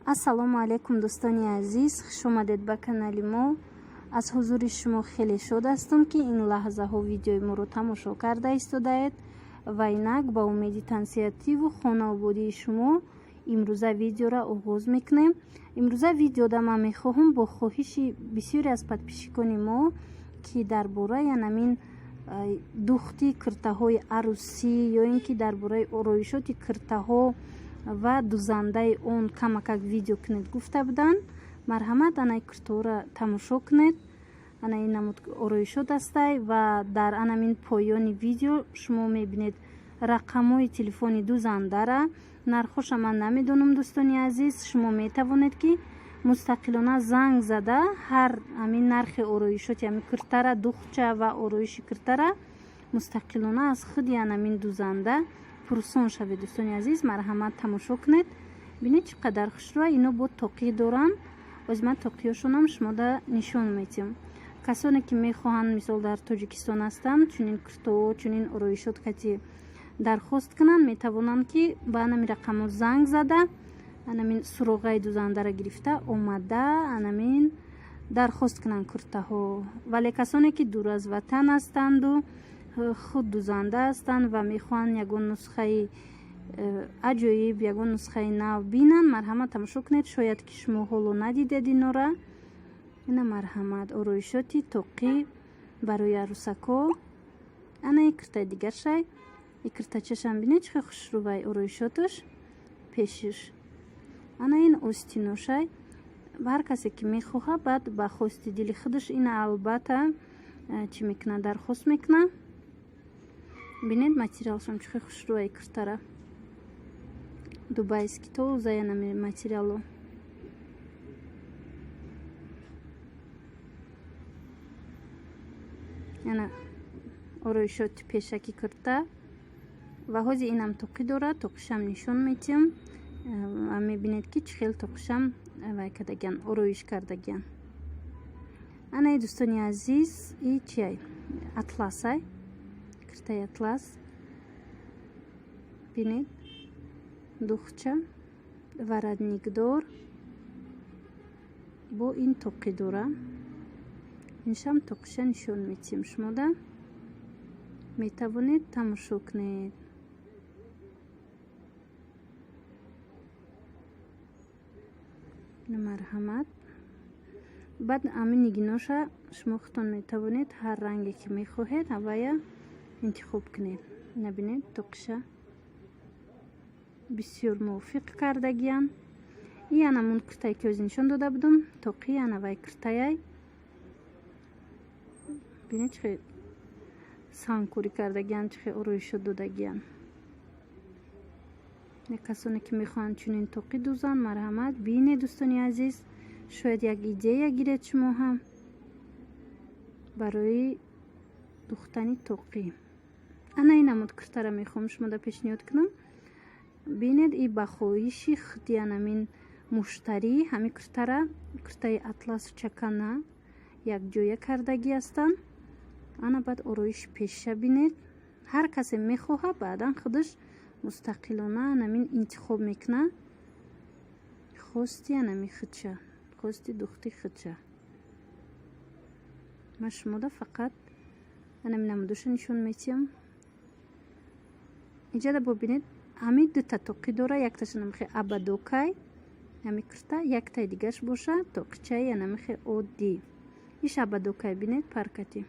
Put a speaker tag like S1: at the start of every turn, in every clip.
S1: Ассалому алайкум, дӯстони азиз, хушомадед ба канали мо. Аз ҳузури шумо хеле шод ҳастам, ки ин лаҳзаҳо видеои моро тамошо карда истодаед ва инак ба умеди тансиҳативу хонаободии шумо имрӯза видеоро оғоз мекунем. Имрӯза видеода ман мехоҳам бо хоҳиши бисёре аз подписчикони мо, ки дар бораи анамин духти киртаҳои арӯсӣ ё ин ки дар бораи ороишоти киртаҳо ва дузандаи он камакак видео кунед гуфта буданд. Марҳамат, анаи киртаҳоро тамошо кунед. Ана ин намуд ороишот ҳастай ва дар анамин поёни видео шумо мебинед рақамҳои телефони дузандара. Нархоша ман намедонам, дӯстони азиз, шумо метавонед, ки мустақилона занг зада ҳар ҳамин нархи ороишоти ҳамин киртара, духча ва ороиши киртара мустақилона аз худи анамин дузанда пурсон шавед. Дӯстони азиз, марҳамат, тамошо кунед, бинед, чӣ қадар хушрӯа. Ино бо тоқӣ доранд. Боз ман тоқиёшонам шумода нишон метиҳам. Касоне ки мехоҳанд, мисол, дар Тоҷикистон ҳастанд, чунин киртоҳо, чунин ороишот кати дархост кунанд, метавонанд, ки ба анами рақамҳо занг зада, анамин суроғаи дузандара гирифта омада, анамин дархост кунанд куртаҳо. Вале касоне ки дур аз ватан ҳастанду худ дузанда ҳастанд ва мехоҳанд ягон нусхаи аҷоиб, ягон нусхаи нав бинанд, марҳамат, тамошо кунед. Шояд ки шумо ҳоло надидед инора. Ина, марҳамат, ороишоти тоқӣ барои арӯсакҳо. Ана и киртаи дигаршай. И киртачашам бинед, чӣ хел хушрӯвай ороишоташ пешиш. Ана ин остиношай. Ҳар касе ки мехоҳад, баъд ба хости дили худаш ина албатта чӣ мекунад, дархост мекунад. Бинед, материалшам чӣ хел хушрӯвай, киртара дубайский, тоза янами материалу. Яна ороишоти пешаки кирта ва ҳози инам тоқӣ дорад. Тоқишам нишон метиҳам. Мебинед, ки чӣ хел тоқишам вай кардагиан, ороиш кардагиан. Анаи, дӯстони азиз, и чиай? Атласай, киртаи атлас. Бинед, духча, воротникдор, бо ин тоқӣ дора. Иншам тоқиша нишон метиҳем шумода, метавонед тамошо кунед. Марҳамат, баъд ҳамин нигиноша шумо худтон метавонед ҳар ранге ки мехоҳед, ҳавая интихоб кунед. Набинед, тоқиша бисёр мувофиқ кардагиян. И анамун киртае ки ҳозир нишон дода будум, тоқи анавай киртаяй. Бинед, чӣ хел сангкорӣ кардагиян, чӣ хел ороишот додагиян. Касоне ки мехоҳанд чунин тоқӣ дузанд, марҳамат, бинед, дӯстони азиз, шояд як идея гиред шумо ҳам барои духтани тоқӣ. Ана ин намуд киртара мехоҳам шумода пешниҳод кунам. Бинед, и ба хоҳиши худи анамин муштарӣ ҳамин киртара, киртаи атласу чакана якҷоя кардагӣ ҳастанд. Ана баъд ороиши пеша бинед. Ҳар касе мехоҳад, баъдан худаш мустақилона анамин интихоб мекунад хости анами худша, хости духти худша. Ман шумода фақат анами намудоша нишон метиҳам. Иҷада бибинед, ҳамин дута тоқӣ дора. Якташа намихе абадокай ҳами кирта, яктаи дигарш боша тоқичаи анамихе оддӣ. Иш абадокай, бинед, паркати.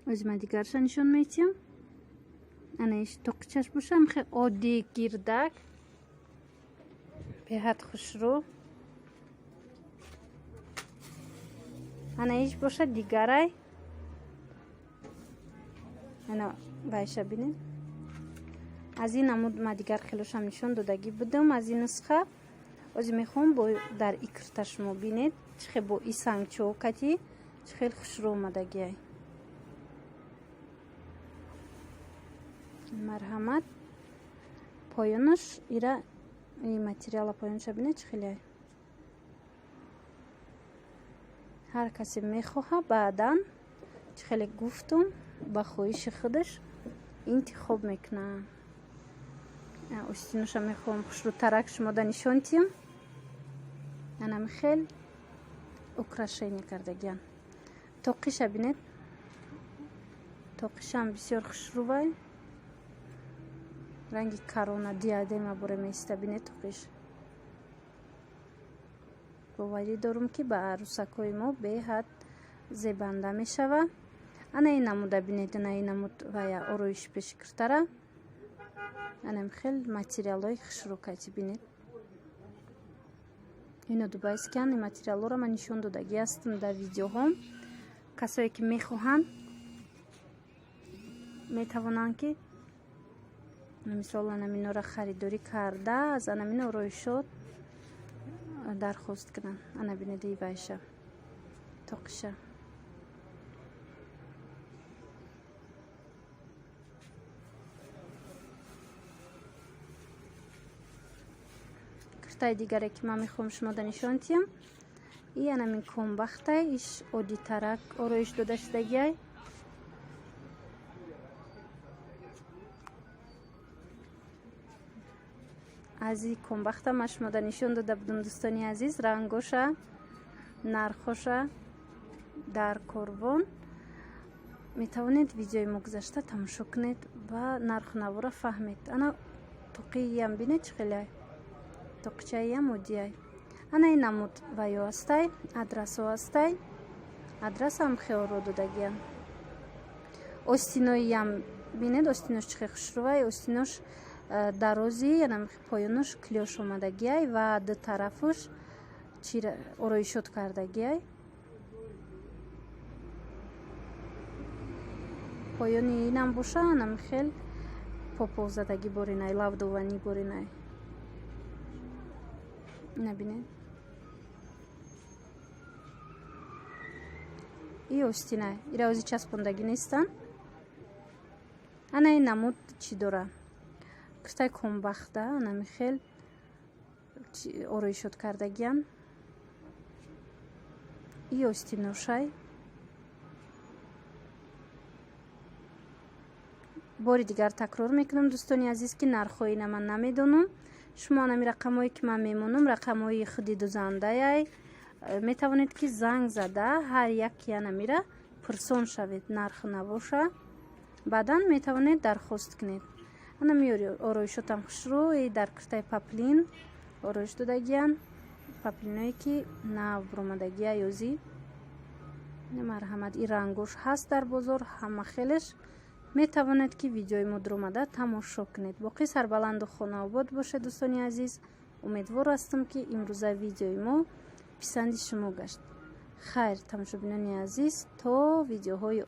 S1: Ози ман дигарша нишон метиҳам. Ана иш тоқичаш боша ҳамихе оддӣ, гирдак, беҳад хушрӯ. Ана иш боша дигарай. Ана вайша бинед. Аз ин намуд ма дигар хелошам нишон додагӣ будам аз ин нусха. Ози мехоҳам бо дар и кирта шумо бинед, чӣ хел бо и сангчо кати чӣ хел хушрӯ омадагиай. Марҳамат, поёнаш ира материала поёнша бинед, чӣ хеле. Ҳар касе мехоҳад, баъдан, чӣ хеле гуфтум, ба хоҳиши худаш. Интихоб мекунанд. Остиноша мехоҳам хушрӯтарак шумода нишон диҳам. Анами хел украшение кардагиан. Тоқиша бинед, тоқишам бисёр хушрӯвай, ранги корона, диадема боре меиста. Бинед, тоқиш. Боварӣ дорум, ки ба арӯсакҳои мо беҳад зебанда мешава. Ана ин намуда бинед, ана ин намуд вая ороиши пеши киртара, анам хел материалҳои хушрӯ кати бинед. Ино дубайскиян. Ин материалҳоро ман нишон додагӣ ҳастам дар видеоҳом. Касое ки мехоҳанд, метавонанд, ки мисол анаминора харидорӣ карда, аз анамин ороишот дархост кунанд. Ана бинед, и вайша, тоқиша. Киртаи дигаре, ки ман мехоҳам шумода нишон диҳам, и анамин комбахтай. Иш оддитарак ороиш дода шудагиай. Аз и комбахта ман шумода нишон дода будам, дӯстони азиз, рангоша, нархоша. Дар Корвон метавонед видеои мо гузашта тамошо кунед ва нарху навора фаҳмед. Ана тоқиям бинед, чӣ хеле тоқичаиям оддиай. Ана ин намуд ваё ҳастай, адрасо ҳастай, адрасам хеоро додагиям. Остиноиям бинед, остинош чӣ хел хушрӯвай. Остинош дарози, янам поёнош клёш омадагиай ва ду тарафуш чи ороишот кардагиай. Поёни инам боша, анам хел поповзадагӣ боринай, лавдованӣ боринай. Ина бинед, и остинай, ира ози часпондагӣ нестанд. Ана ин намуд чӣ дора, киртай комбахта, анами хел ороишот кардагиан. И остиношай. Бори дигар такрор мекунам, дӯстони азиз, ки нархҳои ина ман намедонам. Шумо анами рақамҳое, ки ман мемонам, рақамҳои худи дузандаай. Метавонед, ки занг зада, ҳар яки анамира пурсон шавед нарху навоша, баъдан метавонед дархост кунед. Анами ороишотам хушрӯ, дар киртаи паплин ороиш додагиян, паплиное ки нав буромадагия ёзӣ. Марҳамат, и рангош ҳаст дар бозор ҳама хелеш. Метавонед, ки видеои мо дуромада тамошо кунед. Боқӣ сарбаланду хонаобод бошед, дӯстони азиз. Умедвор ҳастам, ки имрӯза видеои мо писанди шумо гашт. Хайр, тамошобинони азиз, то видеоҳои.